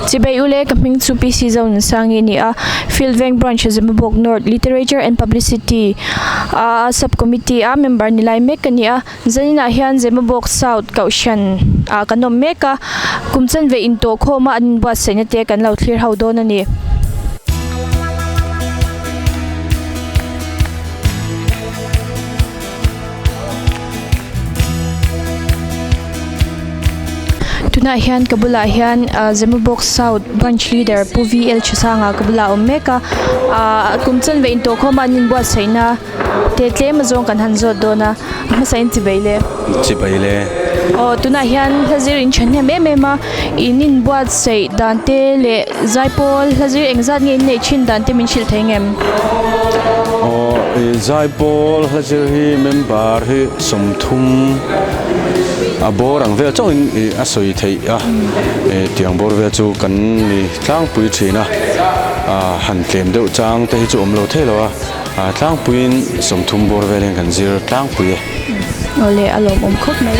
Chibai ule ka hming chu PC Zonunsangi a ni a, Field Veng Branch Zemabawk North Literature and Publicity a sub committee a member ni lai mek ka ni a, zaninah hian Zemabawk South kohhran ah kan awm mek a, kum chanve intawh khawm a an inbuatsaihna te kan lo thlir ho dawn a ni. Tunah hian ka bulah hian ah Zemabawk South Branch Leader Pu V L Thasanga ka bulah a awm mek a ah kum chanve intawh khawm a an inbuatsaihna te tlem azawng kan han zawt dawn a a hmasa in chibai le. Chibai le. Aw tunah hian hla zir in thahnem em em a in inbuatsaih dan te leh zaipawl hla zir engzat nge in neih thin dan te min hrilh thei ngem? Aw i zaipawl hla zir hi member hi 30 a bawr ang vel chauhin i a sawi theih a tiang bawr vel chu kan ni tlangpui thin a han tlem deuh chang te hi chu awm lo thei lo a. Tlangpuiin 30 bawr velin kan zir tlangpui e. Awle a lawmawm khawp mai.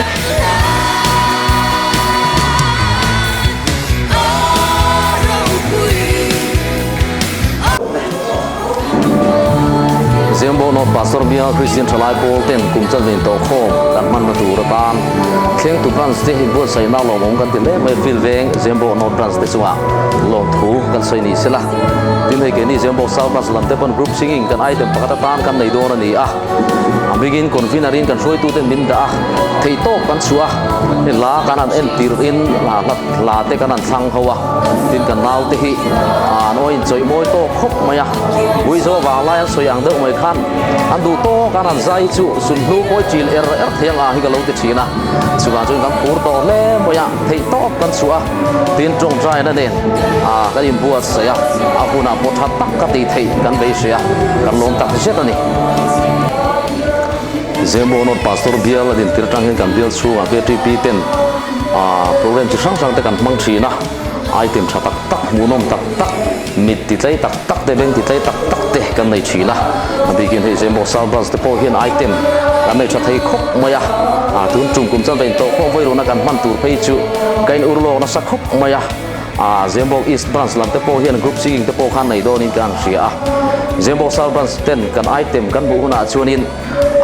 Zembo North Pastor Bial Christian Thalai Pawl ten kum chanve tawh khawm kan hmanna tur atan thlengtu branch te hi buatsaihna lawmawm kan ti hle mai Field Veng Zembo North Branch te chungah lawmthu kan sawi ni sela. Tin hei keini Zembo South Branch lam te pawn group singing kan item pakhat atan kan nei dawn a ni a. A bigin convener in kan hruaitu ten min dah a, theih tawk kan chhuah a, hei hla kan han en tirh in hla hla hla te kan han thlang ho a, tin kan nau te hi an aw in chawih mawi tawk khawp mai a, Buizo vanglai an sawi ang deuh mai khan an duh tawk an han zai chu sunhlu pawi chil er er thei ang a hi ka lo ti thin a, chuvang chuan kan phur tawh hle mai a, theih tawk kan chhuah a. Tin tawngtaina nen kan inbuatsaih a, a hunah pawh tha tak ka tih theih kan beisei a, kan lawm tak zet a ni. Zembo North Pastor bial a dintir atang hian kan bial chhungah KTP ten program chi hrang hrang te kan hmang thin a, item tha tak tak, hmuhnawm tak tak, mit ti tlei tak tak te, beng ti tlei tak tak te kan nei thin a, a bikin hei Zembo South Branch te pawh hian item kan nei tha thei khawp mai a, tun tum kum chuan va intawh khawm vawi runa kan hman tur phei chu ka in ur lawk nasa khawp mai a, Zembo East Branch lam te pawh hian group singing te pawh khan nei dawnin ka han hria a, Zembo South Branch ten kan item kan hmuh hunah chuanin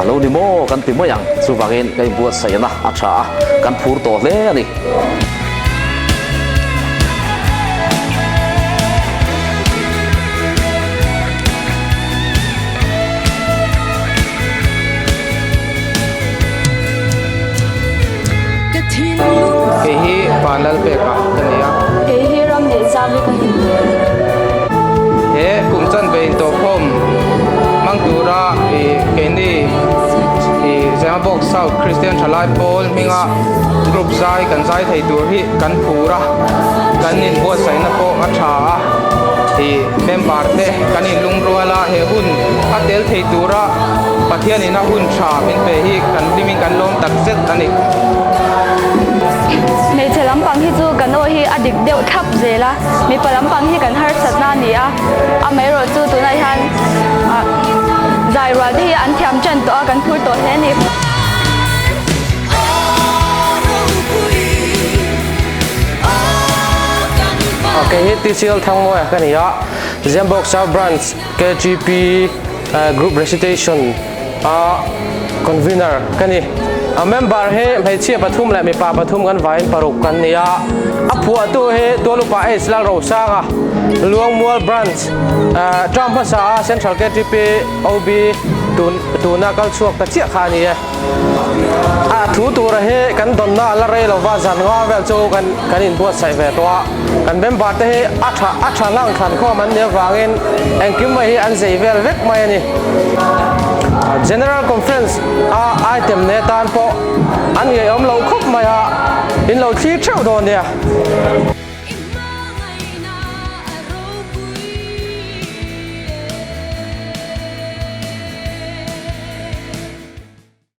a lo ni maw kan ti mai ang, chuvangin ka inbuatsaihna a tha a, kan phur tawh hle a ni. Kei hi Vanlalpeka ka ni a. Kei hi Ramneihzavi ka ni. He kum chanve intawhkhawm hmang tura keini Zemabawk South Christian Thalai Pawl hminga group zai kan zai thei tur hi kan phur a, kan inbuatsaihna pawh a tha a, member te kan inlungrual a, he hun a tel thei tura Pathianin a hun tha min pe hi kan hlimin kan lawm tak zet a ni. Hmeichhe lampang hi chu kan aw hi a dik deuh thlap zel a, mipa lampang hi kan harsatna a ni a, amaherawh chu tunah hian zai rual te hi an thiam tan tawh a, kan phur tawh hle a ni. Kei hi TCL Thangmawia ka ni a, Zembawk South Branch KGP Group Recitation a convener ka ni. A member hi hmeichhia pathum leh mipa pathum kan vaiin paruk kan ni a. A phuahtu hi Tualupa H Lalrosanga, Luangmual Branch, term hmasa a Central KTP OB tuna kal chhuak ta chiah kha a ni e. A thu tura hi kan dawnna a la rei lova zan nga vel chu kan kan inbuatsaih ve tawh a. Kan member te hi a tha a tha hlang thlan khawm an nih avangin engkim mai hi an zei vel vek mai a ni. General Conference a item ne tan pawh an ngeiawm lo khawp mai a, in lo thlir theuh dawn nia.